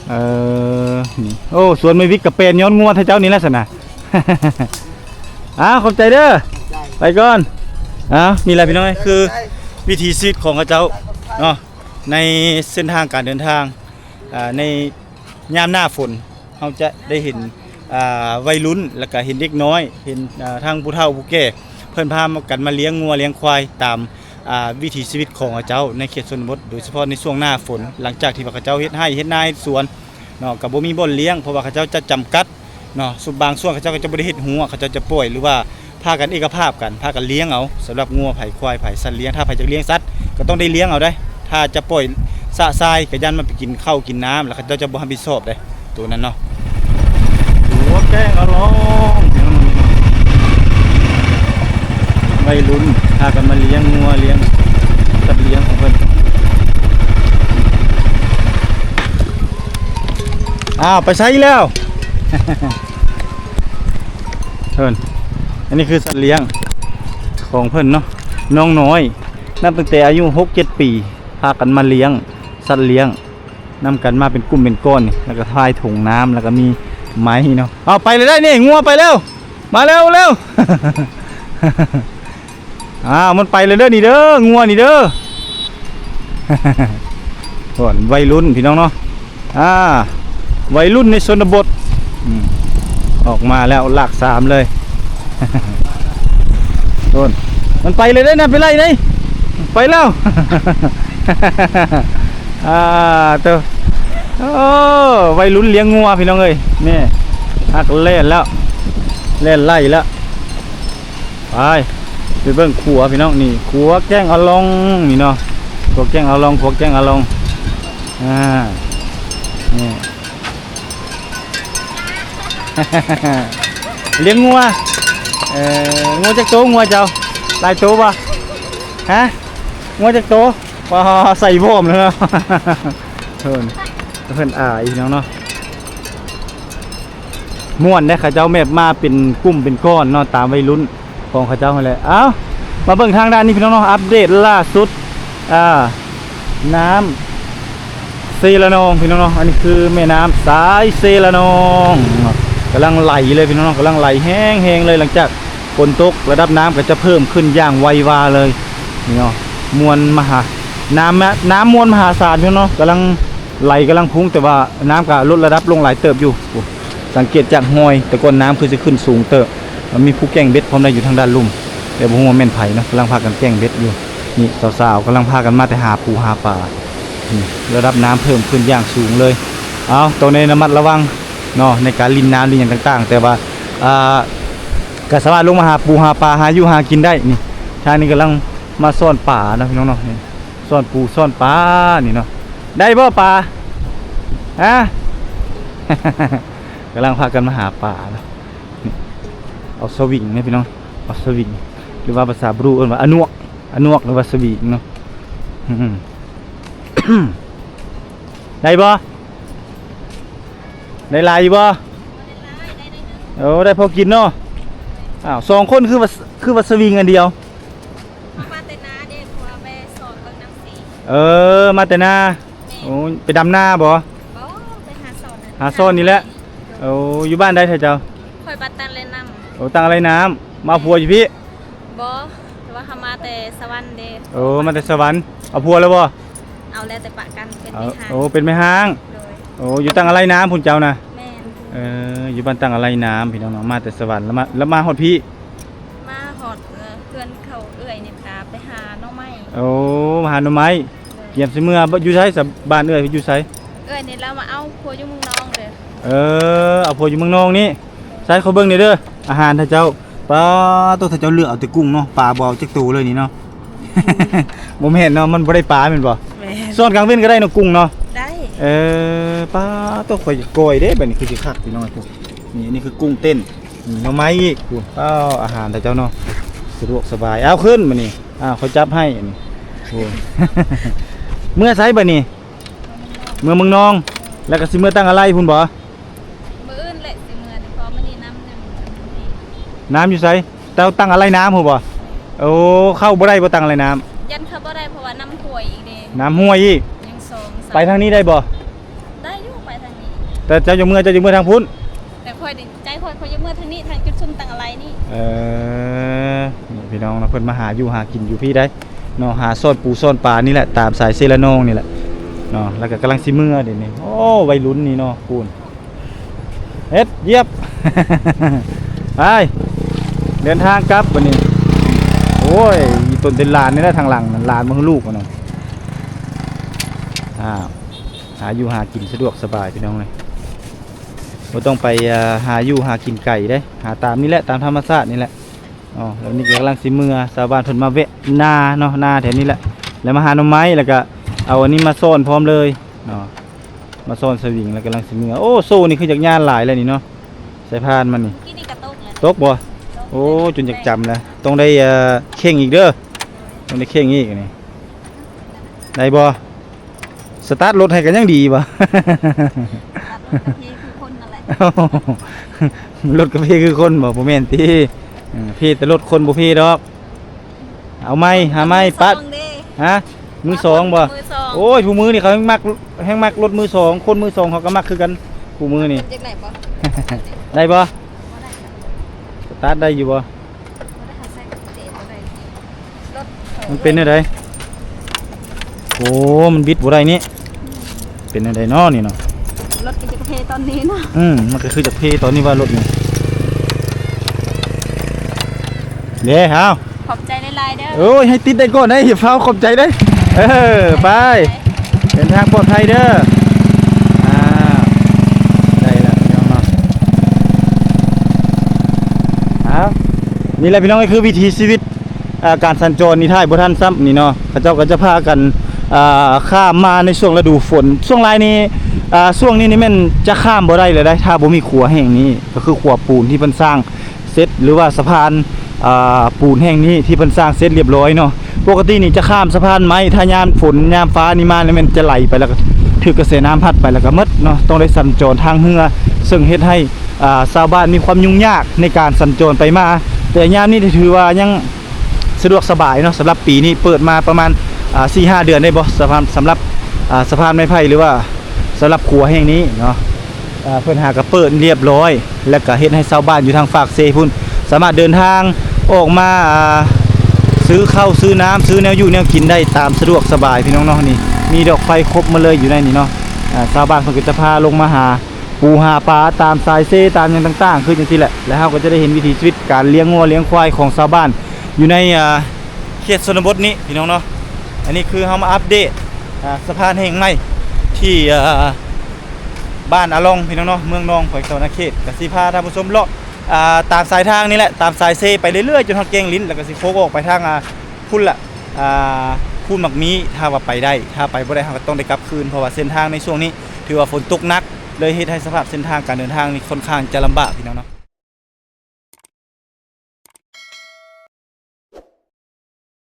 ເອີ ນີ້ ໂອ້ ສວນໄມ້ວິກກໍແປນຍ້ອນງົວເຂົາເຈົ້ານີ້ແຫຼະຊັ້ນນະ. ອ້າວ ຂອບໃຈເດີ. ໄປກ່ອນ. ອ້າວ ນີ້ແຫຼະພີ່ນ້ອງເອີຍ ຄືວິຖີຊີວິດຂອງເຂົາເຈົ້າເນາະ ໃນເສັ້ນທາງການເດີນທາງ ອ່າ ໃນຍາມໜ້າຝົນ ເຮົາຈະໄດ້ເຫັນ ອ່າ ໄວລຸ້ນ ແລ້ວກະເຫັນເດັກນ້ອຍ ເຫັນ ອ່າ ທັງຜູ້ເຖົ້າຜູ້ແກ່ ເພິ່ນພາກັນມາລ້ຽງງົວລ້ຽງຄວາຍຕາມ ອ່າ ວິຖີຊີວິດຂອງເຂົາເຈົ້າໃນເຂດຊົນນະບົດ ໂດຍສະເພາະໃນຊ່ວງໜ້າຝົນ ຫຼັງຈາກທີ່ວ່າເຂົາເຈົ້າເຮັດໄຮ່ເຮັດນາເຮັດສວນເນາະ ກໍບໍ່ມີບ່ອນລ້ຽງ ເພາະວ່າເຂົາເຈົ້າຈະຈຳກັດ ເນາະ. ຊຸມບາງສ່ວນເຂົາເຈົ້າກໍຈະບໍ່ໄດ້ເຮັດຮົ້ວ ເຂົາເຈົ້າຈະປ່ອຍ ຫຼືວ່າພາກັນເອກະພາບກັນ ພາກັນລ້ຽງເອົາ. ສຳລັບງົວໃຜ ຄວາຍໃຜ ສັດລ້ຽງ ຖ້າໃຜຢາກລ້ຽງສັດກໍຕ້ອງໄດ້ລ້ຽງເອົາເດ້. ຖ້າຈະປ່ອຍຊະຊາຍກໍຢ້ານມັນໄປກິນເຂົ້າກິນນ້ຳ ແລ້ວເຂົາເຈົ້າຈະບໍ່ຮັບຜິດຊອບເດ້ ໂຕນັ້ນເນາະ. ຫົວແກ້ງອະລອງ ໄວລຸ້ນພາກັນມາລ້ຽງງົວ ລ້ຽງສັດລ້ຽງຂອງເພິ່ນ. ອ້າວ ໄປໃສອີກແລ້ວ? ເພິ່ນ ອັນນີ້ຄືສັດລ້ຽງຂອງເພິ່ນເນາະ ນ້ອງນ້ອຍ ນັບຕັ້ງແຕ່ອາຍຸຫົກເຈັດປີ ພາກັນມາລ້ຽງສັດລ້ຽງນຳກັນ ມາເປັນກຸ່ມເປັນກ້ອນນີ້ ແລ້ວກໍພາຍຖົງນ້ຳ ແລ້ວກໍມີໄມ້ເນາະ. ເອົາ ໄປເລີຍໄດ໋ນີ້ ງົວໄປແລ້ວ ມາແລ້ວ ເລັວ. ອ້າວ ມັນໄປແລ້ວເດີນີ້ເດີ ງົວນີ້ເດີ. ໂອ້ ໄວລຸ້ນພີ່ນ້ອງເນາະ ອ່າ ໄວລຸ້ນໃນຊົນນະບົດ ອືມ ອອກມາແລ້ວ ລາກສາມເລີຍ. ໂອ້ ມັນໄປເລີຍເດ້ນະ ໄປໄລ່ໄດ້ ໄປແລ້ວ. ອ່າ ໂຕ ໂອ້ ໄວລຸ້ນລ້ຽງງົວພີ່ນ້ອງເອີຍ ນີ້ ຮັກແລ່ນແລ້ວ ແລ່ນໄລ່ແລ້ວ. ໄປ ໄປເບິ່ງຂົວພີ່ນ້ອງ ນີ້ ຂົວແກ້ງອະລອງນີ້ເນາະ ຂົວແກ້ງອະລອງ ຂົວແກ້ງອະລອງ ອ່າ ນີ້ ລ້ຽງງົວ ເອີ ງົວຈັກໂຕ ງົວເຈົ້າ ຫຼາຍໂຕບໍ່? ຮະ ງົວຈັກໂຕ? ປາ ໃສ່ວອມແລ້ວເນາະ. ເພິ່ນ ເພິ່ນອາຍພີ່ນ້ອງເນາະ. ມ່ວນເດ້ ເຂົາເຈົ້າແບບມາເປັນກຸ່ມເປັນກ້ອນເນາະ ຕາມໄວລຸ້ນຂອງເຂົາເຈົ້າຫັ້ນແຫຼະ. ເອົ້າ ມາເບິ່ງທາງດ້ານນີ້ພີ່ນ້ອງເນາະ ອັບເດດລ່າສຸດ ອ່າ ນ້ຳເຊລະນອງພີ່ນ້ອງເນາະ. ອັນນີ້ຄືແມ່ນ້ຳສາຍເຊລະນອງເນາະ ກຳລັງໄຫຼເລີຍພີ່ນ້ອງເນາະ ກຳລັງໄຫຼແຮງໆເລີຍ. ຫຼັງຈາກຝົນຕົກ ລະດັບນ້ຳກໍຈະເພີ່ມຂຶ້ນຢ່າງໄວວາເລີຍ ນີ້ເນາະ. ມ່ວນມະຫາ ນ້ຳ ນ້ຳມ່ວນມະຫາສານພີ່ນ້ອງເນາະ ກຳລັງ ໄຫຼກຳລັງພຸ້ງ ແຕ່ວ່ານ້ຳກໍລົດລະດັບລົງຫຼາຍເຕີບຢູ່. ໂອ້ ສັງເກດຈາກຮອຍ ແຕ່ກ່ອນນ້ຳຄືຊິຂຶ້ນສູງເຕີບ ມັນມີຜູ້ແກ່ງເບັດພ້ອມໄດ້ຢູ່ທາງດ້ານລຸ່ມ ແຕ່ບໍ່ຮູ້ວ່າແມ່ນໃຜເນາະ ກຳລັງພາກັນແກ່ງເບັດຢູ່. ນີ້ສາວໆກຳລັງພາກັນມາແຕ່ຫາປູຫາປາ. ນີ້ລະດັບນ້ຳເພີ່ມຂຶ້ນຢ່າງສູງເລີຍ. ເອົາ ຕ້ອງໄດ້ລະມັດລະວັງເນາະ ໃນການຫຼິ້ນນ້ຳ ຫຼືຫຍັງຕ່າງໆ ແຕ່ວ່າ ອ່າ ກໍສາມາດລົງມາຫາປູຫາປາ ຫາຢູ່ຫາກິນໄດ້. ນີ້ ທາງນີ້ກຳລັງມາຊ້ອນປາເນາະ ພີ່ນ້ອງເນາະ ນີ້ ຊ້ອນປູຊ້ອນປານີ້ເນາະ. ໄດ້ບໍ່ປາ? ຮະ ກຳລັງພາກັນມາຫາປາເນາະ. ນີ້ ເອົາສະວິງນະພີ່ນ້ອງ ເອົາສະວິງ ຫຼືວ່າພາສາບຣູເອີ້ນວ່າອະນວກ ອະນວກ ຫຼືວ່າສະວິງເນາະ. ອືມ ໄດ້ບໍ່? ໄດ້ຫຼາຍຢູ່ບໍ່? ໂອ້ ໄດ້ພໍກິນເນາະ. ອ້າວ ສອງຄົນຄືວ່າ ຄືວ່າສະວິງອັນດຽວ. ເຮົາມາແຕ່ນາເດ້ ເພາະວ່າໄປສອນເບິ່ງນ້ຳສີ. ເອີ ມາແຕ່ນາ. ແມ່ນ. ໂອ້ ໄປດຳນາບໍ່? ບໍ່ ໄປຫາສອນນະ ຫາສອນນີ້ແຫຼະ. ໂອ້ ຢູ່ບ້ານໃດເຈົ້າ? ຂ້ອຍບ້ານຕັງໄລນ້ຳ. ໂອ້ ຕັງໄລນ້ຳ ມາເອົາຜົວຢູ່ພີ້? ບໍ່ ແຕ່ວ່າເຮົາມາແຕ່ສະຫວັນເດ້. ໂອ້ ມາແຕ່ສະຫວັນ. ເອົາຜົວແລ້ວບໍ່? ເອົາແລ້ວ ແຕ່ປະກັນເປັນແມ່ຮ້າງ. ໂອ້ ເປັນແມ່ຮ້າງ. ໂດຍ. ໂອ້ ຢູ່ຕັງໄລນ້ຳພຸ້ນເຈົ້ານະ? ແມ່ນ. ເອີ ຢູ່ບ້ານຕັງໄລນ້ຳ ພີ່ນ້ອງເນາະ ມາແຕ່ສະຫວັນ ແລ້ວມາ ແລ້ວມາຮອດພີ້? ມາຮອດ ເອີ ເຮືອນເຂົາເອື້ອຍນີ້ ກະໄປຫາໜໍ່ໄມ້. ໂອ້ ມາຫາໜໍ່ໄມ້. ໂດຍ. ກຽມຊິເມືອ ຢູ່ໃສຊະ? ບ້ານເອື້ອຍຢູ່ໃສ? ເອື້ອຍນີ້ລາວມາເອົາຜົວຢູ່ເມືອງນອງເດີ. ເອີ ເອົາຜົວຢູ່ເມືອງນອງນີ້. ໃສ່ຂໍເບິ່ງແດ່ເດີ ອາຫານທ່ານເຈົ້າ. ປາໂຕ ທ່ານເຈົ້າເລືອກເອົາແຕ່ກຸ້ງເນາະ ປາບໍ່ເອົາຈັກໂຕເລີຍນີ້ເນາະ. ບໍ່ແມ່ນເນາະ ມັນບໍ່ໄດ້ປາແມ່ນບໍ່? ແມ່ນ. ຊ້ອນກາງເວັນກໍໄດ້ເນາະ ກຸ້ງເນາະ. ໄດ້. ເອີ ປາໂຕ ຂ້ອຍຢາກກ້ອຍເດ້ ບາດນີ້ຄືຊິຄັກ ພີ່ນ້ອງ. ນີ້ ນີ້ຄືກຸ້ງເຕັ້ນ ນີ້ໜໍ່ໄມ້ອີກ. ໂອ້ ອ້າວ ອາຫານທ່ານເຈົ້າເນາະ ສະດວກສະບາຍ. ເອົາ ຂຶ້ນບາດນີ້. ອ້າວ ຂ້ອຍຈັບໃຫ້ອັນນີ້. ໂອ້ ເມືອໃສບາດນີ້? ເມືອເມືອງນອງ. ແລ້ວກໍຊິເມືອຕັ້ງອາໄລພຸ້ນບໍ່? ມື້ອື່ນແຫຼະຊິເມືອນີ້ ເພາະວ່າມື້ນີ້ນ້ຳຍັງ ນ້ຳຢູ່ໃສ? ເຈົ້າຕັ້ງອາໄລນ້ຳພຸ້ນບໍ່? ໂອ້ ເຂົ້າບໍ່ໄດ້ບໍ່ ຕັ້ງອາໄລນ້ຳ? ຢ້ານເຂົ້າບໍ່ໄດ້ ເພາະວ່ານ້ຳຫ້ວຍອີກເດ້. ນ້ຳຫ້ວຍອີກ? ຍັງສອງສາມ. ໄປທາງນີ້ໄດ້ບໍ່? ໄດ້ຢູ່ ໄປທາງນີ້. ແຕ່ເຈົ້າຈະເມືອ ເຈົ້າຈະເມືອທາງພຸ້ນ? ແຕ່ຂ້ອຍນີ້ ໃຈຂ້ອຍ ຂ້ອຍຢາກເມືອທາງນີ້ ທາງຈຸດຊຸມຕັ້ງອາໄລນີ້. ເອີ ນີ້ພີ່ນ້ອງເນາະ ເພິ່ນມາຫາຢູ່ຫາກິນຢູ່ພີ້ໄດ໋ເນາະ ຫາຊ້ອນປູຊ້ອນປານີ້ແຫຼະ ຕາມສາຍເຊລະນອງນີ້ແຫຼະເນາະ. ແລ້ວກໍກຳລັງຊິເມືອເດນີ້. ໂອ້ ໄວລຸ້ນນີ້ເນາະ ປູນ ເຮັດ ຢຽບ ໄປ ເດີນທາງກັບບາດນີ້. ໂອ້ຍ ອີຕົນເປັນຫຼານນີ້ແຫຼະ ທາງຫຼັງນັ້ນ ຫຼານບໍ່ຮູ້ລູກຫັ້ນນະ. ອ້າວ ຫາຢູ່ຫາກິນສະດວກສະບາຍ ພີ່ນ້ອງເອີຍ. ບໍ່ຕ້ອງໄປ ເອີ ຫາຢູ່ຫາກິນໄກເດ້ ຫາຕາມນີ້ແຫຼະ ຕາມທຳມະຊາດນີ້ແຫຼະ. ອໍ ແລ້ວນີ້ກໍກຳລັງຊິເມືອ ຊາວບ້ານເພິ່ນມາແວະນາເນາະ ນາແຖວນີ້ແຫຼະ ແລ້ວມາຫາໜໍ່ໄມ້ ແລ້ວກໍເອົາອັນນີ້ມາຊ້ອນພ້ອມເລີຍເນາະ ມາຊ້ອນສະວິງ ແລ້ວກຳລັງຊິເມືອ. ໂອ້ ໂສ້ນີ້ຄືຢາກຍານຫຼາຍແລ້ວນີ້ເນາະ ສາຍພານມັນນີ້. ກິນນີ້ກໍຕົກແລ້ວ ຕົກບໍ່? ຕົກ ໂອ້ ຈົນຢາກຈຳແລ້ວ ຕ້ອງໄດ້ ເອີ ເຄັ່ງອີກເດີ ຕ້ອງໄດ້ເຄັ່ງອີກນີ້ ໄດ້ບໍ່? ສະຕາດລົດໃຫ້ກໍຍັງດີບໍ່? ສະຕາດລົດກໍເພຄືຄົນນັ້ນແຫຼະ ລົດກໍເພຄືຄົນບໍ່? ບໍ່ແມ່ນຕິ ເອີ ເພແຕ່ລົດ ຄົນບໍ່ເພດອກ. ເອົາໃໝ່ ຫາໃໝ່ ປັດ ຮະ? ມືສອງບໍ່? ມືສອງ ໂອ້ຍ ຜູ້ມືນີ້ເຂົາແຮ່ງມັກ ແຮ່ງມັກລົດມືສອງ ຄົນມືສອງເຂົາກໍມັກຄືກັນ ຜູ້ມືນີ້ ຢາກໄດ້ບໍ່? ໄດ້ບໍ່? ບໍ່ໄດ້ ສະຕາດໄດ້ຢູ່ບໍ່? ມັນເປັນແນວໃດ? ໂອ້ ມັນບິດບໍ່ໄດ້ນີ້ ເປັນແນວໃດເນາະນີ້ເນາະ? ລົດກໍຈະເພຕອນນີ້ເນາະ ອືມ ມັນກໍຄືຈະເພຕອນນີ້ວ່າລົດນີ້ ເດ້ ເອົາ ຂອບໃຈຫຼາຍໆເດີ. ໂອ້ຍ ໃຫ້ຕິດໄດ້ກ່ອນໄດ໋ ຢ່າຟ້າວຂອບໃຈເດ້. ເອີ ໄປ ເດີນທາງປອດໄພເດີ. ອ່າ ໄດ້ແລ້ວພີ່ນ້ອງເນາະ ເອົາ ນີ້ແຫຼະພີ່ນ້ອງ ຄືວິຖີຊີວິດ ອ່າ ການສັນຈອນນີ້ ຖ້າບໍ່ທັນຊ້ຳນີ້ເນາະ ເຂົາເຈົ້າກໍຈະພາກັນ ອ່າ ຂ້າມມາໃນຊ່ວງລະດູຝົນ. ຊ່ວງຫຼາຍນີ້ ອ່າ ຊ່ວງນີ້ນີ້ແມ່ນຈະຂ້າມບໍ່ໄດ້ແລ້ວໄດ໋ ຖ້າບໍ່ມີຂົວແຫ່ງນີ້ ກໍຄືຂົວປູນທີ່ເພິ່ນສ້າງ ເສັດ ຫຼືວ່າສະພານ ອ່າ ປູນແຫ່ງນີ້ທີ່ເພິ່ນສ້າງເສັດລຽບລ້ອຍເນາະ. ປົກກະຕິນີ້ຈະຂ້າມສະພານໄມ້ ຖ້າຍາມຝົນຍາມຟ້ານີ້ມານີ້ແມ່ນຈະໄຫຼໄປ ແລ້ວກໍຖືກກະແສນ້ຳພັດໄປ ແລ້ວກໍໝົດເນາະ ຕ້ອງໄດ້ສັນຈອນທາງເຮືອ ເຊິ່ງເຮັດໃຫ້ ອ່າ ຊາວບ້ານມີຄວາມຫຍຸ້ງຍາກໃນການສັນຈອນໄປມາ. ແຕ່ຍາມນີ້ຖືວ່າຍັງສະດວກສະບາຍເນາະ ສຳລັບປີນີ້ເປີດມາປະມານ ອ່າ ສີ່ຫ້າເດືອນໄດ້ບໍ່ ສະພານ ສຳລັບ ອ່າ ສະພານໄມ້ໄຜ່ ຫຼືວ່າສຳລັບຂົວແຫ່ງນີ້ເນາະ. ອ່າ ເພິ່ນຫາກໍເປີດລຽບລ້ອຍ ແລ້ວກໍເຮັດໃຫ້ຊາວບ້ານຢູ່ທາງຟາກເຊພຸ້ນ ສາມາດເດີນທາງອອກມາ ອ່າ ຊື້ເຂົ້າຊື້ນ້ຳ ຊື້ແນວຢູ່ແນວກິນໄດ້ຕາມສະດວກສະບາຍ ພີ່ນ້ອງເນາະ. ນີ້ມີດອກໄຟຄົບໝົດເລີຍຢູ່ໃນນີ້ເນາະ. ອ່າ ຊາວບ້ານເພິ່ນກໍຈະພາລົງມາຫາປູຫາປາຕາມສາຍເຊ ຕາມຫຍັງຕ່າງໆ ຄືຈັ່ງຊີ້ແຫຼະ. ແລ້ວເຮົາກໍຈະໄດ້ເຫັນວິຖີຊີວິດການລ້ຽງງົວລ້ຽງຄວາຍຂອງຊາວບ້ານຢູ່ໃນ ອ່າ ເຂດຊົນນະບົດນີ້ ພີ່ນ້ອງເນາະ. ອັນນີ້ຄືເຮົາມາອັບເດດ ອ່າ ສະພານແຫ່ງໃໝ່ທີ່ ອ່າ ບ້ານອາລ່ອງ ພີ່ນ້ອງເນາະ ເມືອງໜອງ ແຂວງສະຫວັນນະເຂດ. ກະຊິພາທ່ານຜູ້ຊົມເລາະ ອ່າ ຕາມສາຍທາງນີ້ແຫຼະ ຕາມສາຍເຊໄປເລື້ອຍໆ ຈົນຮອດແກ້ງລິ້ນ ແລ້ວກະຊິໂຄ້ງອອກໄປທາງ ອ່າ ພຸ້ນລະ ອ່າ ພູນໝາກມີ. ຖ້າວ່າໄປໄດ້ ຖ້າໄປບໍ່ໄດ້ ເຮົາກໍຕ້ອງໄດ້ກັບຄືນ ເພາະວ່າເສັ້ນທາງໃນຊ່ວງນີ້ຖືວ່າຝົນຕົກໜັກ ເລີຍເຮັດໃຫ້ສະພາບເສັ້ນທາງການເດີນທາງນີ້ຄ່ອນຂ້າງຈະລຳບາກ ພີ່ນ້ອງເນາະ.